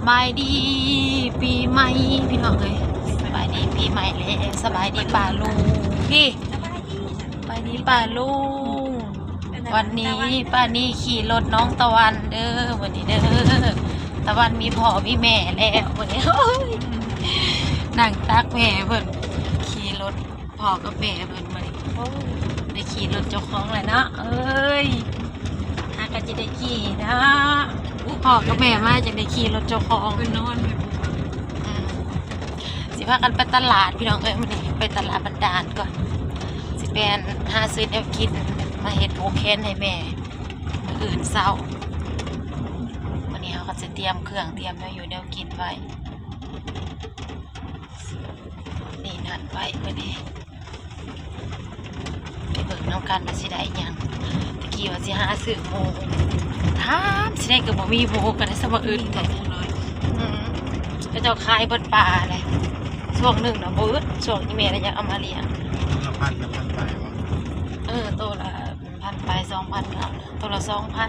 ສະບາຍດີປີໃໝ່ພີ່ນ້ອງເອີຍ ສະບາຍດີປີໃໝ່ແລ້ວ ສະບາຍດີປ້າລຸງ ພີ່ ສະບາຍດີປ້າລຸງ. ວັນນີ້ປ້ານີ້ຂີ່ລົດນ້ອງຕາວັນເດີ ມື້ນີ້ເດີ ຕາວັນມີພໍ່ມີແມ່ແລ້ວມື້ນີ້ ໂອ້ຍ ນັ່ງຕັກແມ່ເພິ່ນ ຂີ່ລົດ ພໍ່ກັບແມ່ເພິ່ນມື້ນີ້ ໂອ້ຍ ໄດ້ຂີ່ລົດເຈົ້າຂອງແລ້ວເນາະ ເອີຍ ຫາກໍຈະໄດ້ຂີ່ເນາະ ພໍ່ກັບແມ່ມາຈັ່ງໄດ້ຂີ່ລົດເຈົ້າຂອງ ເພິ່ນນອນ ອືມ ຊິພາກັນໄປຕະຫຼາດພີ່ນ້ອງເອີຍ ມື້ນີ້ໄປຕະຫຼາດບັນດານກ່ອນ ຊິໄປຫາຊື້ແນວກິນມາເຮັດຜູກແຂນໃຫ້ແມ່ ມື້ອື່ນເຊົ້າ ມື້ນີ້ເຮົາກໍຊິຕຽມເຄື່ອງ ຕຽມແນວຢູ່ແນວກິນໄວ້ ນີ້ນັ້ນໄວ້ມື້ນີ້ ໄປເບິ່ງນຳກັນວ່າຊິໄດ້ຫຍັງ ຕະກີ້ວ່າຊິຫາຊື້ໝູ ຖາມຊິໄດ້ກໍບໍ່ມີໝູ ກໍໄດ້ສະມາອຶດແທ້ ອືມ ເຂົາເຈົ້າຂາຍເບິດປ່າແຫຼະ ຊ່ວງໜຶ່ງນະບໍ່ອຶດ ຊ່ວງອີ່ແມ່ລະຢາກເອົາມາລ້ຽງ ໂຕລະພັນ ລະພັນປາຍບໍ່ ເອີ ໂຕລະພັນປາຍ ສອງພັນ ໂຕລະສອງພັນ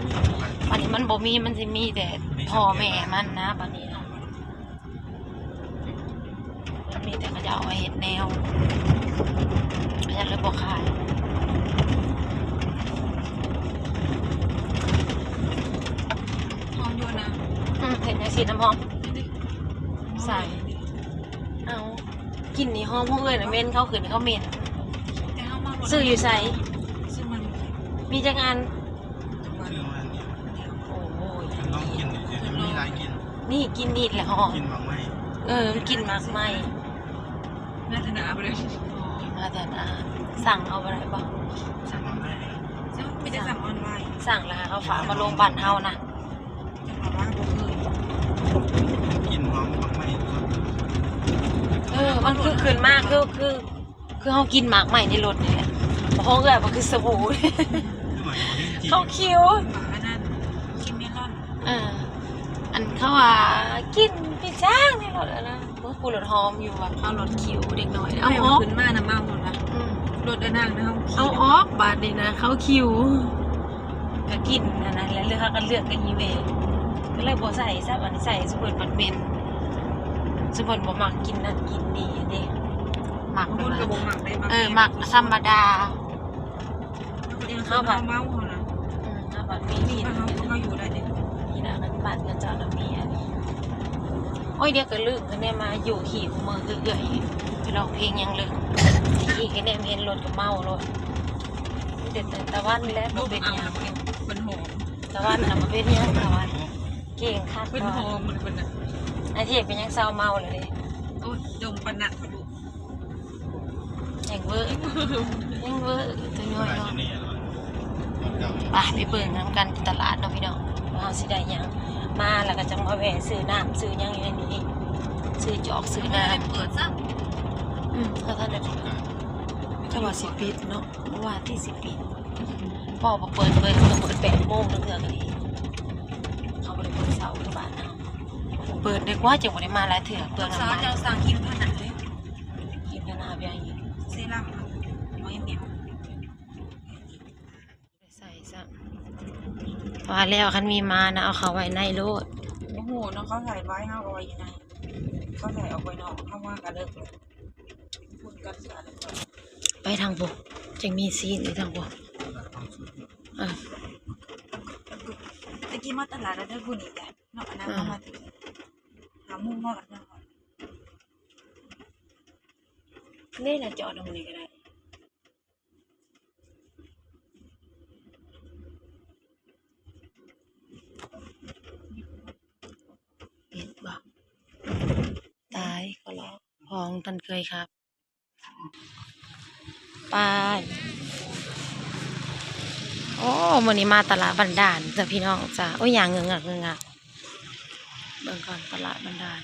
ບັດນີ້ມັນບໍ່ມີ ມັນຊິມີແຕ່ພໍ່ແມ່ມັນນະ ບັດນີ້ນະ. ມີແຕ່ເຂົາເຈົ້າເອົາໄວ້ເຮັດແນວ ເຂົາເຈົ້າເລີຍບໍ່ຂາຍ ຫອມຢູ່ນະ ອືມ ເຮັດຫຍັງສີນ້ຳຫອມ ໃສ່ ເອົາ ກິ່ນນີ້ຫອມ ຂອງເອື້ອຍນະເໝັນ ເຂົາຂຶ້ນເຂົາເໝັນ ແຕ່ເຮົາມັກ ຊື້ຢູ່ໃສ? ຊື້ມັນ ມີຈັກອັນ? ຊື້ມາອັນດຽວ ໂອ້ຍ ລອງກິນເດີ ມີຫຼາຍກິ່ນ ນີ້ກິ່ນນີ້ແຫຼະຫອມ ກິ່ນໝາກໄມ້ ເອີ ມັນກິ່ນໝາກໄມ້ ມາທະນາບໍ່ໄດ້ ມາທະນາ ສັ່ງເອົາບໍ່ໄດ້ບໍ່? ສັ່ງອອນລາຍ ມີແຕ່ສັ່ງອອນລາຍ ສັ່ງແລ້ວເອົາຝາມາລົງບ້ານເຮົານະ ຈັ່ງວ່າບໍ່ເຄີຍ ກິ່ນຫອມໝາກໄມ້ ເອີ ມັນຄືຂຶ້ນມາ ຄື ຄື ຄືເຮົາກິ່ນໝາກໄມ້ໃນລົດນີ້ແຫຼະ ຂອງເອື້ອຍມັນຄືສະບູ ຄືໝາກເຂົາຂຽວ ໝາກອັນນັ້ນ ກິ່ນເມລອນ ເອີ ອັນເຂົາວ່າກິ່ນປີຊ້າງໃນລົດຫັ້ນນະ ໂອ້ຍ ກູລົດຫອມຢູ່ວ່າ ເຂົາລົດຂຽວເດັກນ້ອຍ ເອົາອອກ ຂຶ້ນມານະເມົາໂລດນະ ອືມ ລົດອັນນັ້ນນະ ເຮົາ ເອົາອອກ ບາດນີ້ນະ ເຂົາຂຽວ ກໍກິນອັນນັ້ນແຫຼະ ເລືອກ ເຮົາກໍເລືອກກັນອີ່ແມ່ ກໍເລີຍບໍ່ໃສ່ຊະ ບັດນີ້ໃສ່ຊຸເພິ່ນບັດເໝັນ ຊຸເພິ່ນບໍ່ມັກກິນນັ້ນກິນນີ້ເດ້ ມັກ ບາງຄົນກໍບໍ່ມັກເດ້ ເອີ ມັກທຳມະດາ ເຮົາ ເຮົາເມົາເຮົານະ ອືມ ເຮົາບັດມີ ເຮົາ ເຮົາຢູ່ໄດ້ເດ້ ນີ້ນະ ບ້ານເຂົາເຈົ້ານະມີອັນນີ້ ໂອ້ຍ ດຽວກໍລືມ ຄັນໄດ້ມາຢູ່ທີ່ມື້ເອື້ອຍ ໄປຮ້ອງເພງຫຍັງເລີຍ ທີ່ກໍແນມເຫັນລົດກໍເມົາໂລດ ມີແຕ່ຕາວັນແຫຼະບໍ່ເປັນຫຍັງ ເພິ່ນຫອມ ຕາວັນນະບໍ່ເປັນຫຍັງ ຕາວັນເກັ່ງຄັກ ເພິ່ນຫອມ ເພິ່ນ ເພິ່ນນະ ໄອ້ເທບກໍຍັງເຊົາເມົາແລ້ວເດ້ ໂອ້ຍ ດົມປານນັ້ນ ແຮງເວີ ແຮງເວີ ຕົວນ້ອຍເນາະ ໄປ ໄປເບິ່ງນຳກັນທີ່ຕະຫຼາດເນາະພີ່ນ້ອງ ວ່າເຮົາຊິໄດ້ຫຍັງ ມາແລ້ວກໍຈັ່ງມາແວ່ຊື້ນ້ຳຊື້ຫຍັງຢູ່ໃນນີ້ ຊື້ຈອກຊື້ນ້ຳ ເປີດຊ້ຳ ອືມ ເຂົາທັນໄດ້ ເຂົາວ່າຊິປິດເນາະ ເມື່ອວານນີ້ຊິປິດ ພໍບໍ່ເປີດ ເປີດ ເປີດແປດໂມງເທື່ອກໍດີ ເຂົາບໍ່ໄດ້ເປີດເຊົ້າຄືບ້ານເຮົາ ເປີດໄດ້ກວ່າ ຈັ່ງບໍ່ໄດ້ມາຫຼາຍເທື່ອ ເປືອງນ້ຳມັນ ເຈົ້າສັ່ງຄຣີມທາໜ້າເດ້ ຄຣີມທາໜ້າແບບນີ້ ເຊຣັມ ໄວ້ແນວ ໃສ່ຊະ ວ່າແລ້ວ ຄັນມີມານະ ເອົາເຂົ້າໄວ້ໃນໂລດ ບໍ່ຮູ້ເນາະ ເຂົາໃສ່ໄວ້ ເຮົາກໍໄວ້ຢູ່ໃນ ເຂົາໃສ່ອອກໄວ້ນອກ ເຮົາມາກໍເລີກ ໄປທາງພຸ້ນ ຈັ່ງມີຊີນຢູ່ທາງພຸ້ນ ເອີ ແຕ່ກີ້ມາຕະຫຼາດແລ້ວເດີ ຜູ້ນີ້ແຫຼະເນາະ ອັນນັ້ນ ເອີ ເຮົາມາຫາໝູ່ເນາະ ອັນນັ້ນ ນີ້ນະ ຈອດຕອງນີ້ກໍໄດ້ ເຫັນບໍ່? ຕາຍ ຂໍຮ້ອງ ຂອງທ່ານເຄີຍຄັບ ໄປ ໂອ້ ມື້ນີ້ມາຕະຫຼາດບັນດານຈ້າພີ່ນ້ອງຈ້າ ໂອ້ຍ ຍ່າງເງືອກໆ ເງືອກໆ ເບິ່ງກ່ອນ ຕະຫຼາດບັນດານ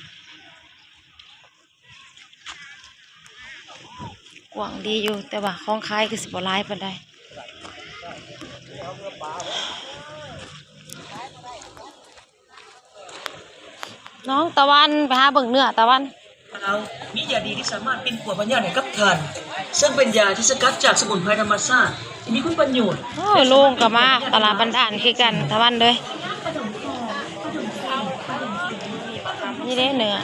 ກວ້າງດີຢູ່ ແຕ່ວ່າຂອງຂາຍຄືຊິບໍ່ຫຼາຍປານໃດ. ນ້ອງຕາວັນ ໄປຫາເບິ່ງເນື້ອຕາວັນ. ລາວມີຢາດີທີ່ສາມາດປິ່ນປົວພະຍາດໃຫ້ກັບທ່ານ, ເຊິ່ງເປັນຢາທີ່ສະກັດຈາກສະໝຸນໄພທຳມະຊາດທີ່ມີຄຸນປະໂຫຍດ. ໂອ້ ໂລງກໍມາຕະຫຼາດບັນດານຄືກັນ ຕາວັນເດີ. ເອົາ ເອົາ ນີ້ເດ້ເນື້ອ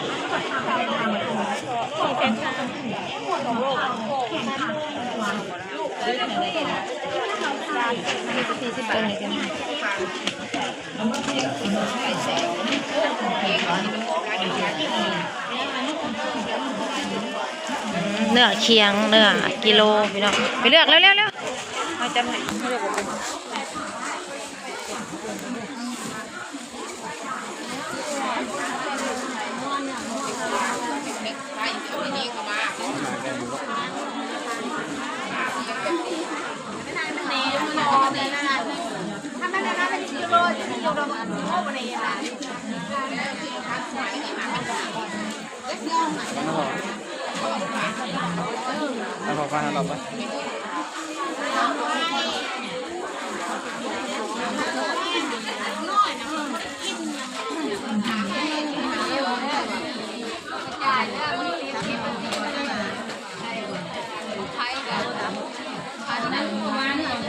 ເນື້ອຄຽງ ເນື້ອກິໂລພີ່ນ້ອງ ໄປເລືອກ ເລັວໆໆ ເອົາຈຳໃຫ້.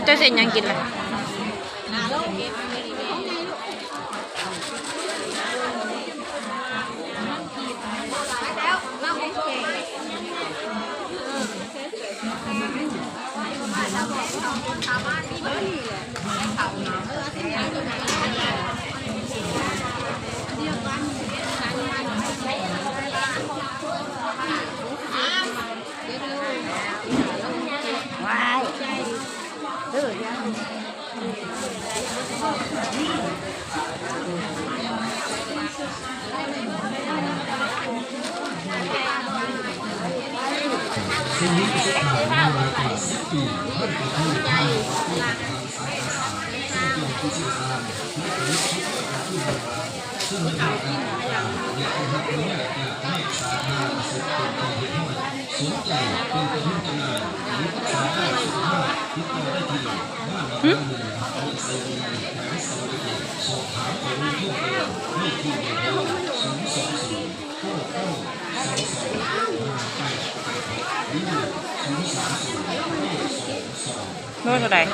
ເຈົ້າຊິເຮັດຫຍັງກິນລະ? ໂລເທົ່າໃດ? ໂ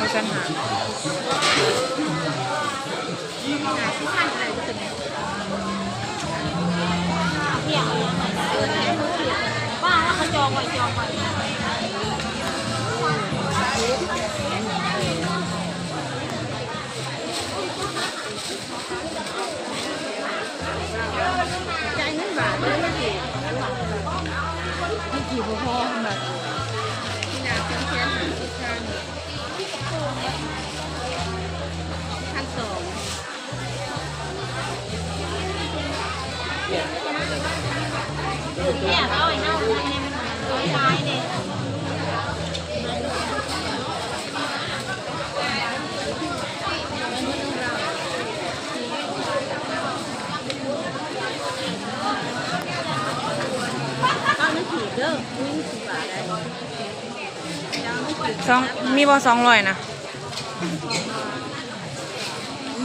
ລແສນຫ້າ. ສອງ ມີບໍ່ສອງຮ້ອຍນະ?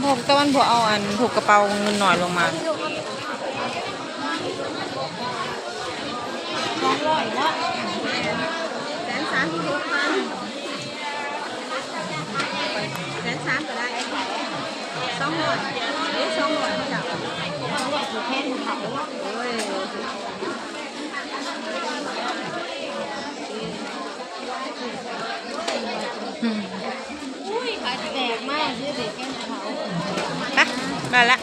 ພວກຕາວັນ ພວກເອົາອັນ ພວກກະເປົາເງິນໜ້ອຍລົງມາ. ສອງຮ້ອຍເນາະ ແສນສາມສິບຫົກພັນ ແສນສາມກໍໄດ້ ສອງຮ້ອຍ ເອີ ສອງຮ້ອຍເຈົ້າ ສອງຮ້ອຍ ໂອ້ຍ. ອືມ ໄປ ໄດ້ລະ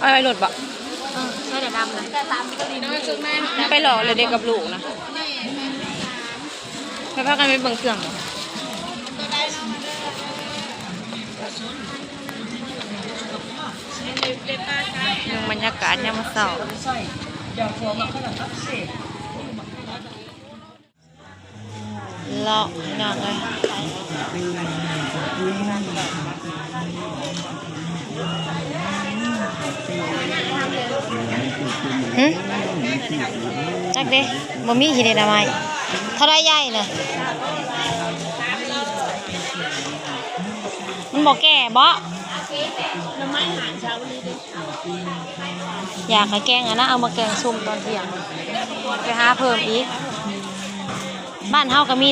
ເອົາໄວ້ລົດບໍ? ເອີ ໃສ່ດຳນະ ໄປຫຼອກເລີຍເດ້ກັບລູກນະ ໄປພາກັນໄປເບິ່ງເຄື່ອງບໍ? ເບິ່ງບັນຍາກາດຍາມເຊົ້າ. ເລາະພີ່ນ້ອງເອີຍ ຫຶ ຈັກເດ້ ບໍ່ມີຂີ້ເດດອາໄມ້. ເທົ່າໃດໃຫຍ່ນະ? ມັນບໍ່ແກ່ບໍ? ຢາກໃຫ້ແກງອັນນະ ເອົາມາແກງສົ້ມຕອນທ່ຽງ ໄປຫາເພີ່ມອີກ. ບ້ານເຮົາກໍມີ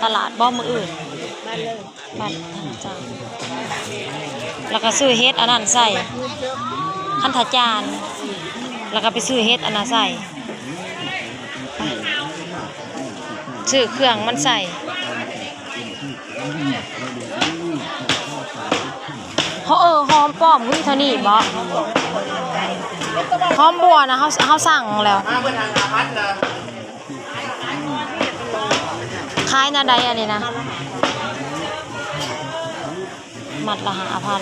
ຕະຫຼາດບໍມື້ອື່ນ? ບັດ ແລ້ວກໍຊື້ເຫັດອັນນັ້ນໃສ່ ຄັນທະຈານ ແລ້ວກໍໄປຊື້ເຫັດອັນນັ້ນໃສ່ ຊື້ເຄື່ອງມັນໃສ່. ເອີ ຫອມປ້ອມມີເທົ່ານີ້ບໍ? ຫອມບົ່ວນະ ເຮົາ ເຮົາສັ່ງແລ້ວ. ຂາຍແນວໃດອັນນີ້ນະ? ມັດລະຫ້າພັນ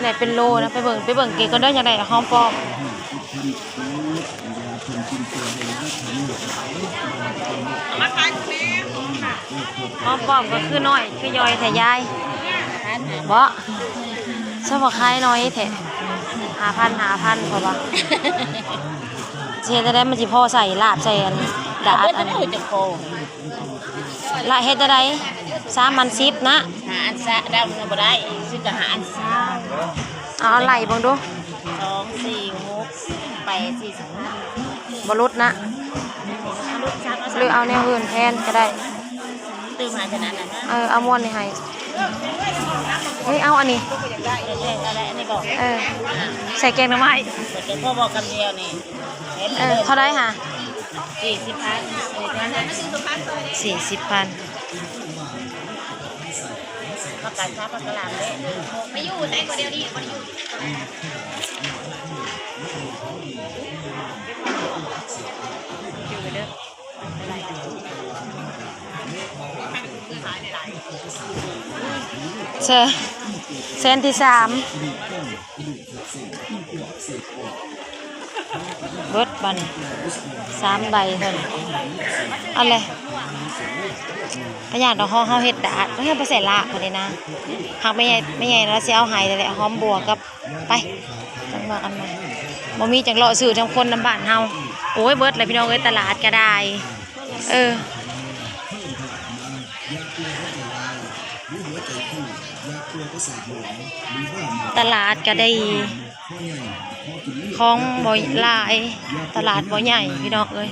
ແລະເປັນໂລນະ. ໄປເບິ່ງ ໄປເບິ່ງເກກ່ອນເດີ ຢາກໄດ້ຫອມປ້ອມ. ຫອມປ້ອມກໍຄືນ້ອຍຄືຍ່ອຍແທ້ຍາຍ ເບາະ? ຊະວ່າຂາຍໜ້ອຍແທ້ ຫ້າພັນ ຫ້າພັນ ເພາະວ່າ ຊິເຮັດແນວໃດມັນຊິພໍໃສ່ລາບໃສ່ອັນດາດອັນ ລະເຮັດແນວໃດ ສາມອັນສິບນະ ຫາອັນຊະ ດຳນະບໍ່ໄດ້ ຊື້ກະຫາອັນຊາວ. ເອົາ ເອົາໄລ່ເບິ່ງດູ ສອງ ສີ່ ຫົກ ແປດ ສີ່ສິບ ບໍ່ຫຼຸດນະ ຫຼຸດຊາວ ເອົາຊາວ ຫຼືເອົາແນວອື່ນແທນກໍໄດ້ ຕື່ມໃຫ້ຂະໜາດນັ້ນນະ ເອີ ເອົາມ້ວນນີ້ໃຫ້ ເຮີ້ຍ ເອົາອັນນີ້ ເອີ ເອົາໄດ້ອັນນີ້ບໍ່ ເອີ ໃສ່ແກງໜໍ່ໄມ້ ໃສ່ແກງ ພໍບອກຄຳດຽວນີ້ ເອີ ເທົ່າໃດຫະ? ສີ່ສິບພັນ ສີ່ສິບພັນ. ປະກາດຊາ ປະກາດລາມເດ້ ໄປຢູ່ໃສກໍດຽວນີ້ ບໍ່ໄດ້ຢູ່ ຢູ່ເດີ ເຊີ ແສນທີສາມ. ເບິດບັດນີ້ ສາມໃບເທົ່ານັ້ນ ເອົາແຫຼະ ກະຢ້ານດອກ ເຮົາ ເຮົາເຮັດດາດ ເຮົາໄປໃສ່ລາກພຸ້ນເດ້ນາ. ຫາກແມ່ໃຫຍ່ ແມ່ໃຫຍ່ລາວຊິເອົາໃຫ້ແຫຼະ ຫອມບົ່ວກັບ ໄປ ຈັ່ງວ່າກັນໃໝ່ ບໍ່ມີຈັ່ງເລາະຊື້ນຳຄົນນຳບ້ານເຮົາ. ໂອ້ຍ ເບິດແລ້ວພີ່ນ້ອງເອີຍ ຕະຫຼາດກະໄດ້ ເອີ ຕະຫຼາດກະໄດ້ ຂອງບໍ່ຫຼາຍ ຕະຫຼາດບໍ່ໃຫຍ່ພີ່ນ້ອງເອີຍ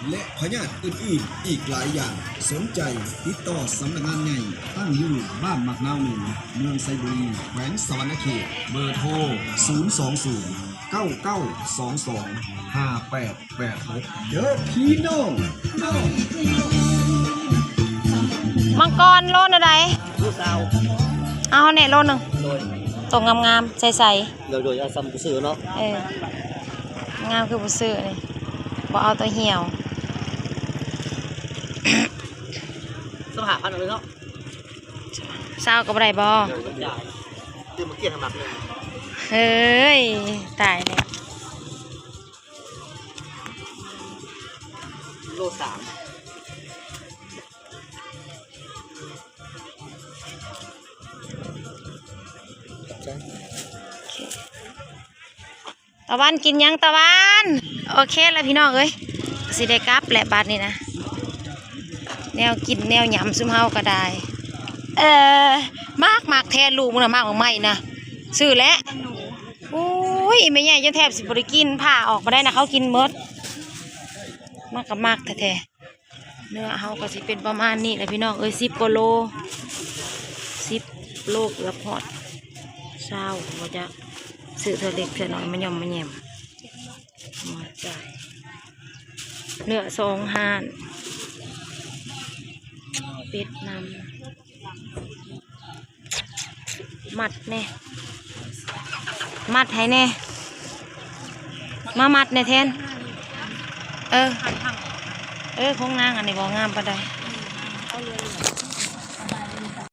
ແລະພະຍາດອື່ນໆອີກຫຼາຍຢ່າງ. ສົນໃຈຕິດຕໍ່ສຳນັກງານໃຫຍ່ ຕັ້ງຢູ່ບ້ານໝາກນາວໜຶ່ງ ເມືອງໄຊບູລີ ແຂວງສະຫວັນນະເຂດ ເບີໂທ ສູນສອງສູນ ເກົ້າເກົ້າສອງສອງ ຫ້າແປດ ແປດຫົກ ເດີພີ່ນ້ອງ. ມັງກອນໂລເທົ່າໃດ? ໂລຊາວ. ເອົາໃຫ້ແດ່ໂລໜຶ່ງ. ໂດຍ. ໂຕງາມໆ ໃສໆ. ໂດຍ ໂດຍ. ເອົາສ່ຳຜູ້ຊື້ເນາະ. ເອີ ງາມຄືຜູ້ຊື້ນີ້ ບໍ່ເອົາໂຕຫ່ຽວ. ຊາວຫ້າພັນເອົາເລີຍເນາະ. ຊາວກໍບໍ່ໄດ້ບໍ? ໂດຍ. ຊື້ມາກຽນໃຫ້ໝາກໜຶ່ງ. ເຮີ້ຍ ຕາຍແລ້ວ. ໂລສາມ. ຕາວັນກິນຫຍັງຕາວັນ? ໂອເຄລະພີ່ນ້ອງເອີຍ ຊິໄດ້ກັບແຫຼະບາດນີ້ນະ ແນວກິນແນວຫຍຳຊຸມເຮົາກໍໄດ້. ເອີ ມັກ ມັກແທ້ລູກມຶງນະ ໝາກໝາກໄມ້ນະ ຊື້ແຫຼະ. ໂອ້ຍ ແມ່ໃຫຍ່ຈົນແທບຊິບໍ່ໄດ້ກິນ ຜ່າອອກບໍ່ໄດ້ນະ ເຂົາກິນໝົດ. ມັກກໍມັກແທ້ໆ. ເນື້ອເຮົາກໍຊິເປັນປະມານນີ້ແຫຼະພີ່ນ້ອງເອີຍ ສິບກວ່າໂລ ສິບໂລເກືອບຮອດຊາວ ບໍ່ຈັກ ຊື້ເທື່ອເລັກເທື່ອນ້ອຍມາຫຍ້ອມມາແຫຍ້ມ. ເນື້ອສອງຮ້ານ ເປັດນຳ. ມັດແດ່ ມັດໃຫ້ແດ່ ມາມັດແດ່ແທນ. ເອີ ເອີ ຂອງນາງອັນນີ້ບໍ່ງາມປານໃດ.